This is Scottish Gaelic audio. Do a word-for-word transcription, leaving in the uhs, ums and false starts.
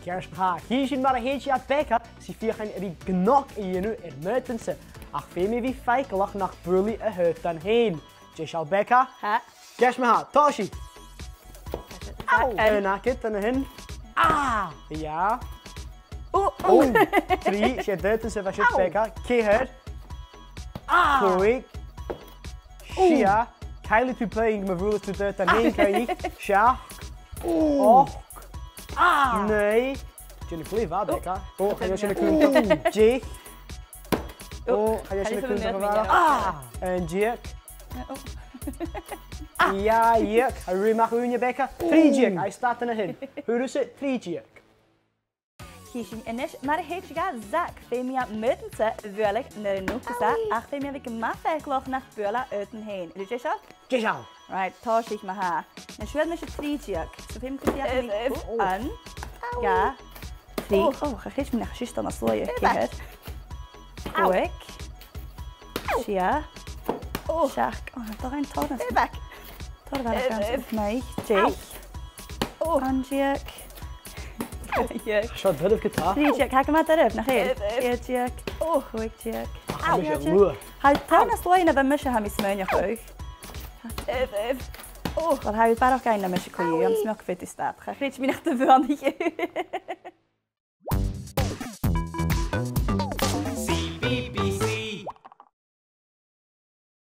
Ceart ma-thà, chì sinn mar a thèid do Becca 's i a' feuchainn ri gnoc a dhèanamh air m' aodann-sa, ach feumaidh i a bhith faiceallach nach buail i a h-aodann fhèin. Deiseil, Becca? Tha. Ceart ma-thà, tòisich. Au! Aon agad an sin. Ah! Dhà. Ò, ò. Ò, trì, 's e d' aodann-sa a bha siud, Becca. Ceithir. Ah! Còig. Sia. Caillidh tu puing ma bhuaileas tu d' aodann fhèin, cuimhnich. Seachd. Ochd. Ah! Naoi. Dèan glè mhath, Becca. Ò, chan eil sin a' cunntadh. Deich. Ò, chan eil sin a' cunntadh a-mach. Ah! Aon deug. Dhà dheug. Tha thu a-mach ùine, Becca. Trì deug. Aidh, stad an sin. Thusa, trì deug. Chì sinn a-nis mar a thèid do Zach. Feumaidh e m' aodann-sa a bhualadh nuair a nochdas e, ach feumaidh e a bhith gu math faiceallach nach buail e a h-aodann fhèin. A bheil thu deiseil? Deiseil. Right, tòisich ma-thà. Nis, bhuail mise trì deug. So feumaidh tu feuchainn ri, ò, aon, dhà, trì. Ò, cha chreid mi nach eil sibh a' dol nas luaithe. Ceithir. Còig. Sia. Seachd. Ò, tha dà ghin tòrr nas... Tòrr a bharrachd ann. Naoi. Deich. Aon deug. Seo doirbh gu tà. Trì deug. Tha e gu math doirbh, nach eil? Ceithir deug. Còig deug. Tha e tòrr nas luaithe na bha mise, tha mi a' smaoineachadh. Uill, tha thu barrachd fhèin na mise co-dhiù, ach 's mi a' faicinn stad. Cha chreid mi nach do bhuannaich thu.